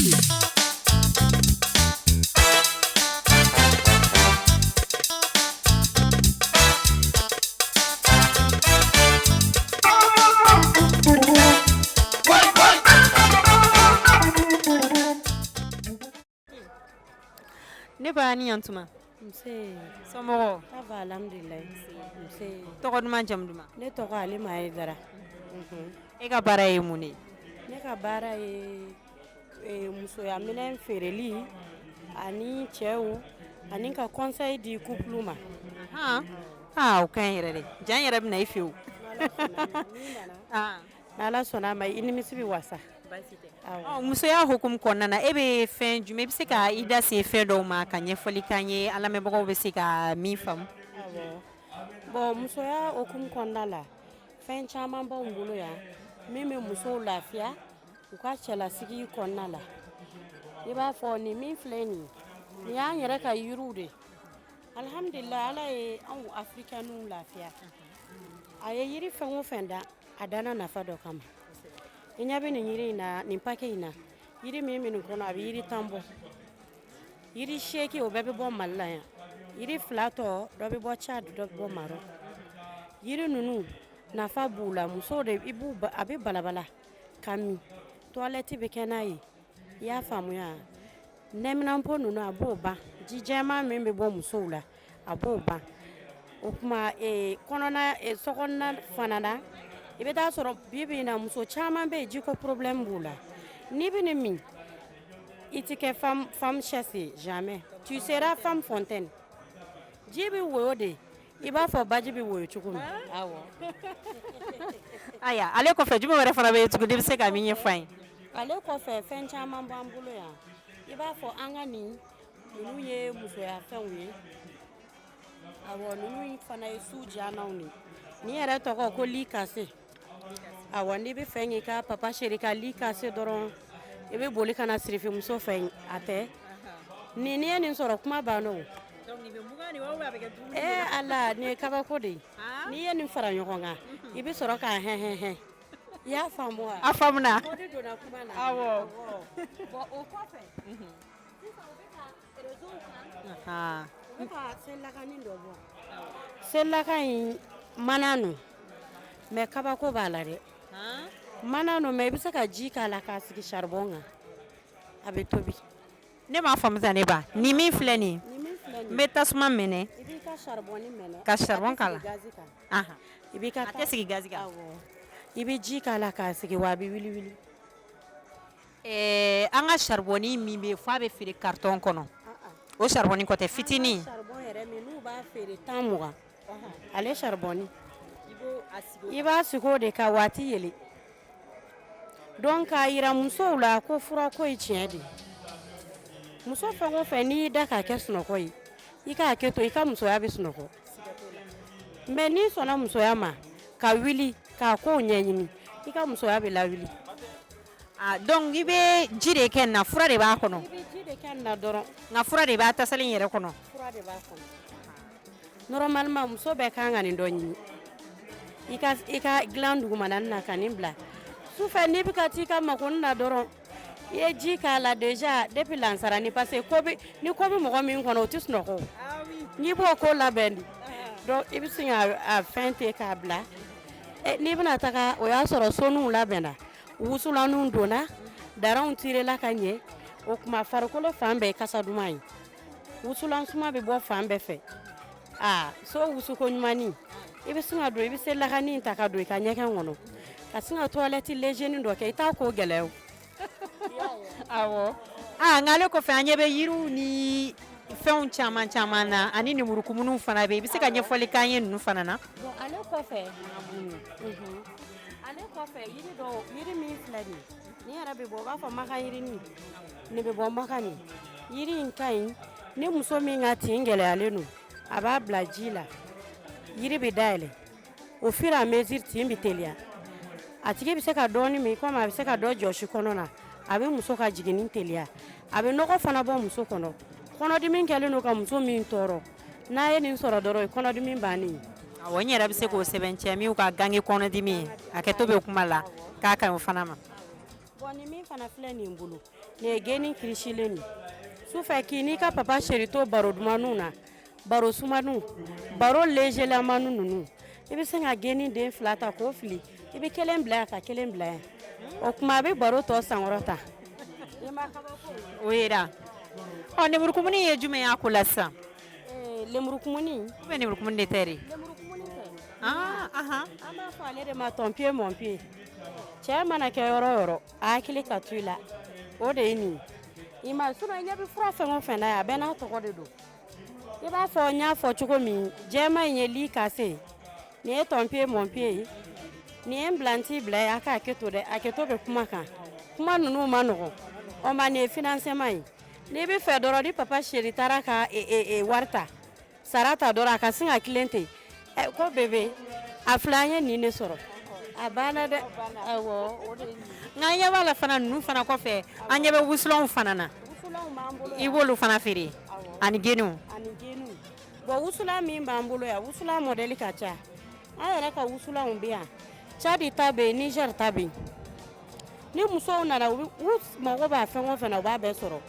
Ne ba ni yantuma. Nse. Somɔgɔw? Ça va, alhamdulilayi. Nse. Tɔgɔ duman, jamu duman? Ne tɔgɔ Alima Hayidara. E ka baara ye mun de ye? Ne ka baara ye musoya minɛn feereli ani cɛw ani ka conseil di couple ma. Aa, o ka ɲi yɛrɛ de. Ja n yɛrɛ bɛ na i fɛ yen. N'Ala sɔnna a ma, i nimisi bɛ wasa. Musoya hukumu kɔnɔna na, e bɛ fɛn jumɛn, i bɛ se ka i da se fɛn dɔw ma ka ɲɛfɔli k'an ye, an lamɛnbagaw bɛ se ka min faamu? Bon, musoya hukumu kɔnɔna la, fɛn caman b'anw bolo yan min bɛ musow lafiya u ka cɛlasigi kɔnɔna la. I b'a fɔ nin min filɛ nin ye, nin y'an yɛrɛ ka yiriw de. Alihamudulila, Ala ye anw africains lafiya. A ye yiri fɛn o fɛn da, a danna nafa dɔ kama. I ɲɛ bɛ nin yiri in na, nin paquet in na, yiri min bɛ nin kɔnɔ, a bɛ yiri 10 bɔ. Yiri 8, o bɛɛ bɛ bɔ Mali la yan. Yiri 2 tɔ, dɔ bɛ bɔ Tchad, dɔ bɛ bɔ Maroc. Yiri ninnu nafa b'u la. Musow de i b'u a bɛ balabala ka min, toilette bɛ kɛ n'a ye. I y'a faamuya? Nɛminanpo ninnu, a b'o ban. Ji jɛman min bɛ bɔ musow la, a b'o ban. O tuma kɔnɔna, sokɔnɔna fana na, i bɛ taa sɔrɔ bi bi in na, muso caman bɛ yen, jiko problème b'u la. N'i bɛ nin min, i tɛ kɛ femme sèche ye jamais, tu seras femme fontaine. Ji bɛ woyo de, i b'a fɔ baji bɛ woyo cogo min. Awɔ. Ayiwa, ale kɔfɛ, jumɛn wɛrɛ fana bɛ yen tuguni, i bɛ se ka min ɲɛfɔ an ye? Ale kɔfɛ, fɛn caman b'an bolo yan. I b'a fɔ an ka nin ninnu ye musoya fɛnw ye. Awɔ, ninnu fana ye su diyananw de. Nin yɛrɛ tɔgɔ ko lit cassé. Awɔ, n'i bɛ fɛ k'i ka papa chéri ka lit cassé dɔrɔn, i bɛ boli ka na sirifimuso fɛ yen. A tɛ nin, n'i ye nin sɔrɔ, kuma banna o. Ee Ala, nin ye kabako de ye. N'i ye nin fara ɲɔgɔn kan, i bɛ sɔrɔ k'a hɛn hɛn hɛn. I y'a faamu wa? A faamuna. O de donna kuma na. Awɔ. Bon, o kɔfɛ sisan, u bɛ ka réseau kan, u bɛ ka selilakanin dɔ bɔ. Selilakan in mana no, mais kabako b'a la dɛ. Mana no, mais i bɛ se ka ji k'a la k'a sigi charbon kan, a bɛ tobi. Ne m'a faamu sa, ne ba. Nin min filɛ nin ye, Nin min filɛ n nin bɛ tasuma mɛnɛ. I b'i ka charbon mɛnɛ. Ka charbon k'a la. A tɛ sigi gazi kan. I b'i ka A tɛ sigi gazi kan. Awɔ, i bɛ ji k'a la k'a sigi, wa a bɛ wuli wuli. Ɛɛ, an ka charbon min bɛ yen f'a bɛ feere carton kɔnɔ, o charbon kɔ tɛ fitinin? Charbon yɛrɛ min n'u b'a feere 10, 20, ale charbon, i b'a sigi o de kan waati yɛlɛ. Donc k'a yira musow la ko furako ye tiɲɛ de ye. Muso fɛn o fɛn n'i y'i da k'a kɛ sunɔgɔ ye, i k'a kɛ to, i ka musoya bɛ sunɔgɔ. Mais n'i sɔnna musoya ma ka wuli k'a kow ɲɛɲini, i ka musoya bɛ lawuli. Ah, donc i bɛ ji de kɛ nin na, fura de b'a kɔnɔ? I bɛ ji de kɛ nin na dɔrɔn. Nka fura de b'a tasali in yɛrɛ kɔnɔ? Fura de b'a kɔnɔ. Normalement, muso bɛɛ kan ka nin dɔ ɲini i ka dilan dugumana na ka nin bila sufɛ. N'i bɛ ka t'i ka makoni na dɔrɔn, i ye ji k'a la déjà depuis lansarani, parce que ko bɛ ni ko bɛ mɔgɔ min kɔnɔ, o tɛ sunɔgɔ o. N'i b'o ko labɛn de, donc i bɛ sin ka a fɛn ten k'a bila. N'i bɛna taga, o y'a sɔrɔ sonuw labɛnna, wusulanw donna, daraw tirela ka ɲɛ. O tuma farikolo fan bɛɛ ye kasa duman ye, wusulan suma bɛ bɔ fan bɛɛ fɛ. Aa, so wusuko ɲumanni, i bɛ sin ka don, i bɛ se lakanin ta ka don i ka ɲɛgɛn kɔnɔ ka sin ka toilette léger dɔ kɛ. I t'a ko gɛlɛya o. Awɔ. Aa, nka ale kɔfɛ, an ɲɛ bɛ yiriw ni fɛnw caman caman na, ani nemurukumuniw fana bɛ yen. I bɛ se ka ɲɛfɔli k'an ye ninnu fana na? Bon, ale kɔfɛ, yiri dɔw, yiri min filɛ nin ye, nin yɛrɛ bɛ bɔ, u b'a fɔ makan yirini. Nin bɛ bɔ makan. Nin yiri in ka ɲi ni muso min ka tin gɛlɛyalen don, a b'a bila ji la, yiri bɛ dayɛlɛ au fur et à mesure, tin bɛ teliya. A tigi bɛ se ka dɔɔni min, komi a bɛ se ka dɔ jɔsi kɔnɔ na. A bɛ muso ka jiginni teliya, a bɛ nɔgɔ fana bɔ muso kɔnɔ. Kɔnɔdimi kɛlen don ka muso min tɔɔrɔ, n'a ye nin sɔrɔ dɔrɔn, o ye kɔnɔdimi bannen ye. Awɔ, n yɛrɛ bɛ se k'o sɛbɛntiya. Min ka gange kɔnɔdimi ye, hakɛto bɛ kuma la, k'a ka ɲi o fana ma. Bon, ni min fana filɛ nin bolo, nin ye geni kirisilen de. Sufɛ k'i n'i ka papa chéri to baro dumanniw na, baro sumanniw, baro légerlamani ninnu, i bɛ se ka geni den fila ta k'o fili. I bɛ kelen bila yan ka kelen bila yan. O tuma a bɛ baro tɔ sankɔrɔ ta. O yera. Ɔ, lemurukumuni ye jumɛn y'a ko la sisan? Lemurukumuni. Ou bien lemurukumuni de tɛ de? Lemurukumuni tɛ. Ah, ahan. An b'a fɔ ale de ma ton pied mon pied. Cɛ mana kɛ yɔrɔ o yɔrɔ, a hakili ka to i la. O de ye nin ye. I ma sinon i ɲɛ bɛ fura fɛn o fɛn na yan, a bɛɛ n'a tɔgɔ de don. I b'a fɔ n y'a fɔ cogo min, jɛman in ye lit cassé, nin ye ton pied mon pied ye, nin ye n bila n t'i bila ye, a ka hakɛ to dɛ, hakɛto bɛ kuma kan. Kuma ninnu ma nɔgɔn. O ma nin ye financement ye. N'i bɛ fɛ dɔrɔn, ni papa chéri taara ka wari ta, sara ta dɔrɔn, a ka sin ka tilen ten. Ko bébé, a filɛ, an ye nin de sɔrɔ. A banna dɛ. Awɔ, o de ye nin ye. Nka an ɲɛ b'a la fana, ninnu fana kɔfɛ, an ɲɛ bɛ wusulanw fana na. Wusulanw b'an bolo. I b'olu fana feere ani geniw? Ani geniw. Bon, wusulan min b'an bolo yan, wusulan modèle ka ca. An yɛrɛ ka wusulanw bɛ yan. Tchad ta bɛ yen, Niger ta bɛ yen. Ni musow nana, u mago b'a fɛn o fɛn na, u b'a bɛɛ sɔrɔ.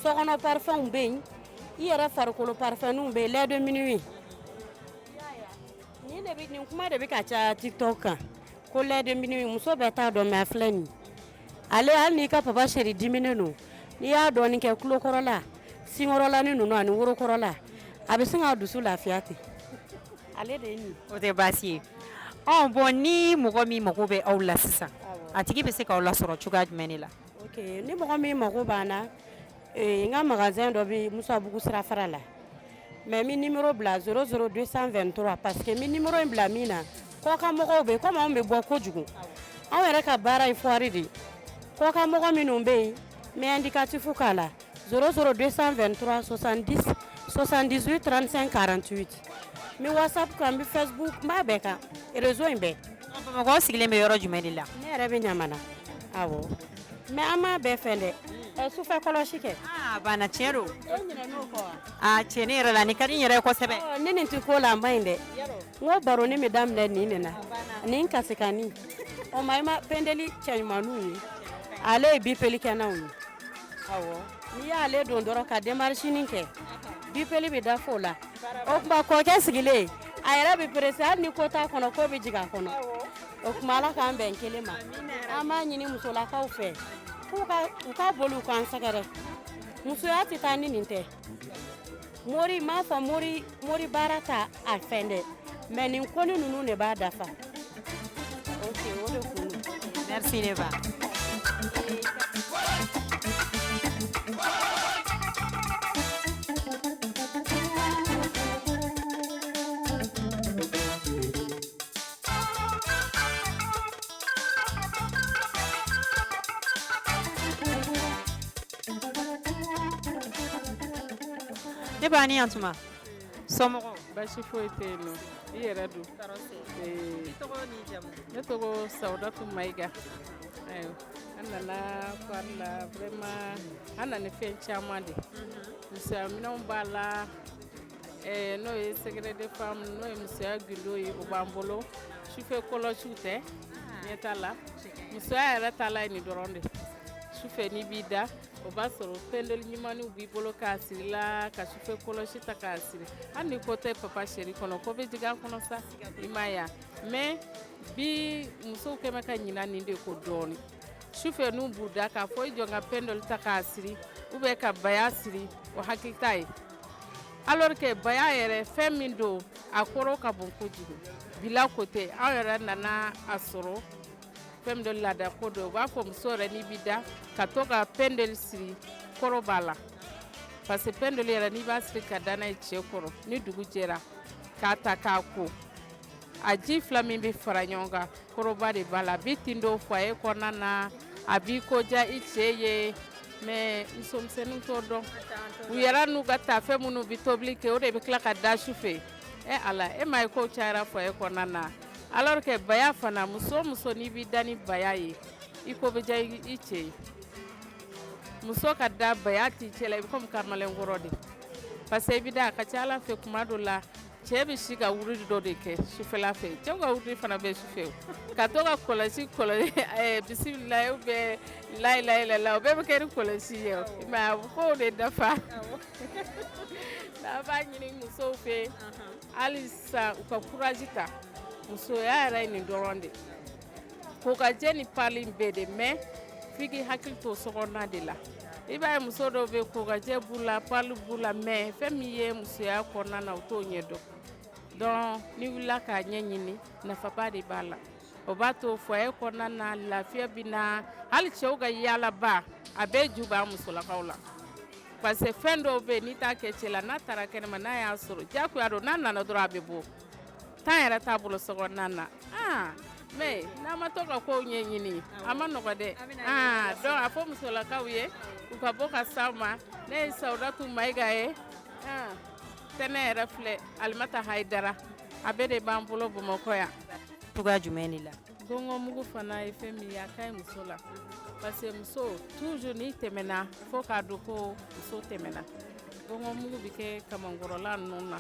Sokɔnɔ parfumw bɛ yen, i yɛrɛ farikolo parfumw bɛ yen, lait de minuit. Nin de bɛ, nin kuma de bɛ ka caya TikTok kan. Ko lait de minuit, muso bɛɛ t'a dɔn, mais a filɛ nin ye. Ale, hali n'i ka papa chéri diminen don, n'i y'a dɔɔnin kɛ tulokɔrɔla, sinkɔrɔla ni ninnu ani worokɔrɔla, a bɛ sin k'a dusu lafiya ten. Ale de ye nin ye. O tɛ baasi ye. Ɔ bon, ni mɔgɔ min mago bɛ aw la sisan, a tigi bɛ se k'aw lasɔrɔ cogoya jumɛn de la? Ok, ni mɔgɔ min mago b'an na, n ka magasin dɔ bɛ Musabugu sirafara la. Mais n bɛ numéro bila 00223, parce que n bɛ numéro in bila min na, kɔkan mɔgɔw bɛ yen, komi anw bɛ bɔ kojugu. Anw yɛrɛ ka baara ye foire de ye. Kɔkan mɔgɔ minnu bɛ yen, n bɛ indicatif k'a la 00223 70 78 35 48. N bɛ WhatsApp kan, n bɛ Facebook, n b'a bɛɛ kan, réseau in bɛɛ. Bamakɔ sigilen bɛ yɔrɔ jumɛn de la? Ne yɛrɛ bɛ Ɲamana. Awɔ. Mais an m'a bɛɛ fɛn dɛ. Sufɛ kɔlɔsi kɛ. Aa, banna, tiɲɛ don. E ɲinɛn'o kɔ wa? Aa, cɛ, ne yɛrɛ la nin ka di n yɛrɛ ye kosɛbɛ. Ni nin tɛ ko la, a man ɲi dɛ. N ko baroni bɛ daminɛ nin de na. Nin kasikanni. O ma i ma pendeli cɛɲumaninw ye. Ale ye bipelikɛnɛw ye. Awɔ. N'i y'ale don dɔrɔn ka démarche kɛ, bipeli bɛ da fo la. O tuma kɔkɛ sigilen, a yɛrɛ bɛ pressé, hali ni ko t'a kɔnɔ, ko bɛ jigin a kɔnɔ. O tuma Ala k'an bɛn kelen ma. An b'a ɲini musolakaw fɛ k'u ka u ka boli u k'an sɛgɛrɛ. Musoya tɛ taa ni nin tɛ. Mori m'a fɔ mori mori baara ta a fɛn dɛ, mais nin koni ninnu de b'a dafa. Ok, o de kun don. Merci ne ba. Ne ba, ni yantuma. Somɔgɔw? Basi foyi tɛ yen nɔ. I yɛrɛ dun? I tɔgɔ n'i jamu? Ne tɔgɔ Sawudatu Mayiga. Ayiwa, an nana foire la, vraiment an nana ni fɛn caman de. Musoya minɛnw b'a la, n'o ye secret de femme, n'o ye musoya gundo ye, o b'an bolo. Sufɛ kɔlɔsiw tɛ ɲɛ t'a la. Musoya yɛrɛ taala ye nin dɔrɔn de. Sufɛ n'i b'i da, o b'a sɔrɔ pendeli ɲumanniw b'i bolo k'a siri la, ka sufɛ kɔlɔsi ta k'a siri. Hali ni ko tɛ papa chéri kɔnɔ, ko bɛ jigin a kɔnɔ sa, i m'a ye wa. Mais bi musow kɛmɛ ka ɲina nin de ko dɔɔni. Sufɛ n'u b'u da k'a fɔ i jɔ n ka pendeli ta k'a siri ou bien ka baya siri, o hakili t'a ye. Alors que baya yɛrɛ fɛn min don, a kɔrɔ ka bon kojugu. Bila ko tɛ, anw yɛrɛ nana a sɔrɔ fɛn min don, laada ko don. U b'a fɔ muso yɛrɛ n'i b'i da ka to ka pendeli siri, kɔrɔ b'a la. Parce que pendeli yɛrɛ, n'i b'a siri ka da n'a ye cɛ kɔrɔ, ni dugu jɛra k'a ta k'a ko, a ji fila min bɛ fara ɲɔgɔn kan, kɔrɔba de b'a la. A b'i tin don foyer kɔnɔna na, a b'i koja i cɛ ye. Mais musomisɛnninw t'o dɔn. U yɛrɛ n'u ka tafɛ minnu bɛ tobili kɛ, o de bɛ tila ka da su fɛ. E Ala, e m'a ye kow cayara foyer kɔnɔna na. Alors que baya fana, muso o muso n'i b'i da ni baya ye, i ko bɛ diya i cɛ ye. Muso ka da baya t'i cɛ la, i bɛ komi kamalenkɔrɔ de. Parce que i bɛ da, a ka ca Ala fɛ kuma dɔ la, Cɛ bɛ si ka wurudi dɔ de kɛ sufɛla fɛ. Cɛw ka wurudi fana bɛ sufɛ, ka to ka kɔlɔsi kɔlɔsi bisimila ou bien layilayilala, o bɛɛ bɛ kɛ ni kɔlɔsi ye, mais a bɛ k'o de dafa. N'an b'a ɲini musow fɛ halisa, u ka courage ta. Musoya yɛrɛ ye nin dɔrɔn de, ko ka jɛ ni pali bɛɛ de, mais f'i k'i hakili to sokɔnɔna de la. I b'a ye, muso dɔw bɛ kokajɛ b'u la, pali b'u la, mais fɛn min ye musoya kɔnɔna na, u t'o ɲɛ dɔn. Donc n'i wulila k'a ɲɛ ɲini, nafaba de b'a la. O b'a to foyer kɔnɔna na, lafiya bɛ na. Hali cɛw ka yaalaba, a bɛɛ ju b'a musolakaw la, parce que fɛn dɔw bɛ yen, n'i t'a kɛ cɛ la, n'a taara kɛnɛma, n'a y'a sɔrɔ, diyagoya don. N'a nana dɔrɔn, a bɛ bɔ, temps yɛrɛ t'a bolo sokɔnɔna na. Ah, mais n'an ma to ka kow ɲɛɲini, a ma nɔgɔ dɛ. Ah, donc a fɔ musolakaw ye, u ka bɔ ka s'aw ma. Ne ye Sawudatu Mayiga ye. Ah, tɛnɛ yɛrɛ filɛ, Alimata Hayidara, a bɛɛ de b'an bolo Bamakɔ yan. Cogoya jumɛn de la? Gɔngɔnmugu fana ye fɛn min ye, a ka ɲi muso la, parce que muso toujours, n'i tɛmɛna, fo k'a dɔn ko muso tɛmɛna. Gɔngɔnmugu bɛ kɛ kamankɔrɔla ninnu na.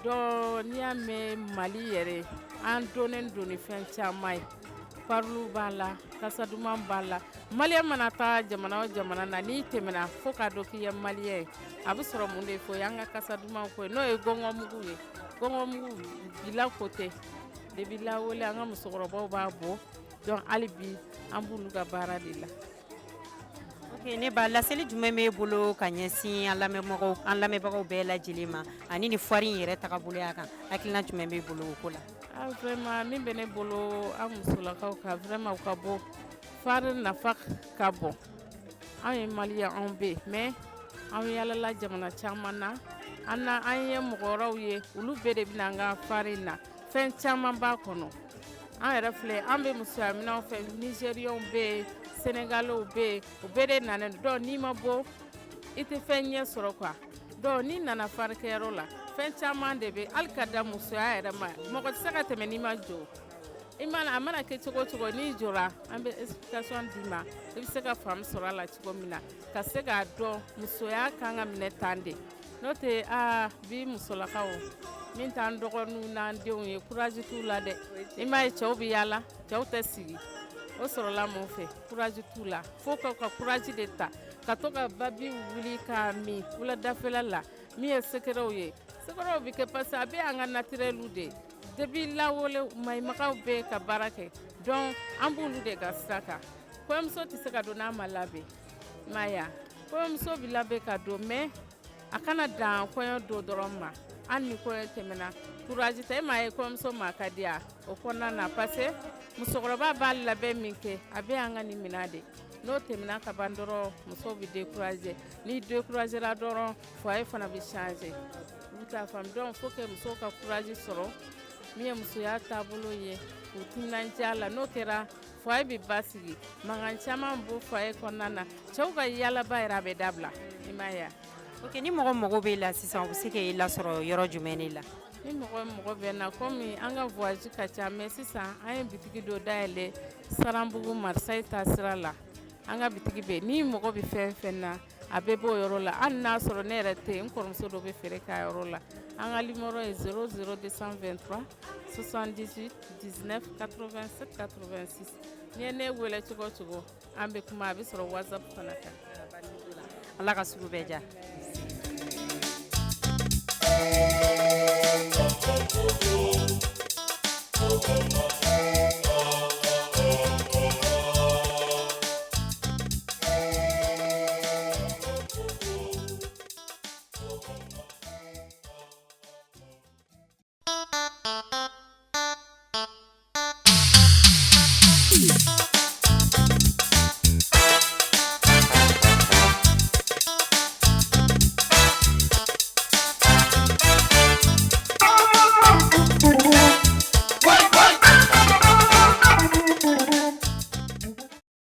Donc n'i y'a mɛn Mali yɛrɛ, an donnen don ni fɛn caman ye. Pariliw b'a la, kasa duman b'a la. Malien mana taa jamana o jamana na, n'i tɛmɛna, fo k'a dɔn k'i ye malien ye. A bɛ sɔrɔ mun de fɔ? O y'an ka kasa duman ko ye, n'o ye gɔngɔnmugu ye. Gɔngɔnmugu bila ko tɛ, depuis lawale an ka musokɔrɔbaw b'a bɔ. Donc hali bi, an b'olu ka baara de la. Ok, ne ba, laseli jumɛn b'e bolo ka ɲɛsin an lamɛnmɔgɔw, an lamɛnbagaw bɛɛ lajɛlen ma, ani ni foire in yɛrɛ tagaboloya kan? Hakilina jumɛn b'e bolo o ko la? Ah, vraiment, min bɛ ne bolo, an musolakaw ka, vraiment, u ka bɔ. Foire nafa ka bon. Anw ye malien, anw bɛ yen, mais anw yaalala jamana caman na, an na an ye mɔgɔ wɛrɛw ye, olu bɛɛ de bɛ na an ka foire in na. Fɛn caman b'a kɔnɔ. An yɛrɛ filɛ, an bɛ musoya minɛnw fɛ. Nigérienw bɛ yen, sénégalais bɛ yen, u bɛɛ de nanen don. Donc n'i ma bɔ, i tɛ fɛn ɲɛ sɔrɔ quoi. Donc n'i nana foire kɛyɔrɔ la, fɛn caman de bɛ, hali ka da musoya yɛrɛ ma. Mɔgɔ tɛ se ka tɛmɛ n'i ma jɔ. I mana, a mana kɛ cogo o cogo, n'i jɔra, an bɛ explication d'i ma, i bɛ se ka faamu sɔrɔ a la cogo min na, ka se k'a dɔn musoya kan ka minɛ tan de. N'o tɛ, aa, bi musolakaw min t'an dɔgɔninw n'an denw ye, courage t'u la dɛ. I m'a ye, cɛw bɛ yaala, cɛw tɛ sigi. O sɔrɔla mun fɛ? Courage t'u la. Fo ka courage de ta, ka to ka babi wuli k'a min wuladafɛla la. Min ye secretw ye, secretw bɛ kɛ parce que a bɛ an ka naturel de. Depuis lawale, maɲumakaw bɛ ka baara kɛ. Donc an b'olu de ka sira kan. Kɔɲɔmuso tɛ se ka don n'a ma labɛn. I m'a ye wa? Kɔɲɔmuso bɛ labɛn ka don, mais a kana dan kɔɲɔ don dɔrɔn ma. Hali ni kɔɲɔ tɛmɛna, courage ta. E m'a ye, kɔɲɔmuso ma ka di yan o kɔnɔna na, parce que musokɔrɔba b'a labɛn min kɛ, a bɛ an ka nin minɛn de. N'o tɛmɛna ka ban dɔrɔn, musow bɛ décourager. Ni décourager la dɔrɔn, foyer fana bɛ changer. U t'a faamu. Donc faut que musow ka courage sɔrɔ, min ye musoya taabolo ye, k'u timinandiya la. N'o kɛra, foyer bɛ basigi. Mankan caman bɔ foyer kɔnɔna na, cɛw ka yaalaba yɛrɛ, a bɛ dabila. I m'a ye wa? Ok, ni mɔgɔ mago b'e la sisan, u bɛ se k'e lasɔrɔ yɔrɔ jumɛn de la? Ni mɔgɔ mɔgɔ bɛ na, komi an ka voyage ka ca, mais sisan an ye bitigi dɔ dayɛlɛ Saranbugu, Marseille ta sira la. An ka bitigi bɛ yen. Ni mɔgɔ bɛ fɛn fɛn na, a bɛɛ b'o yɔrɔ la. Hali n'a sɔrɔ ne yɛrɛ tɛ yen, n kɔrɔmuso dɔ bɛ feere k'a yɔrɔ la. An ka numéro ye 00 223 78 19 87 86. N'i ye ne wele cogo o cogo, an bɛ kuma. A bɛ sɔrɔ WhatsApp fana kan. Ala ka sugu bɛɛ diya.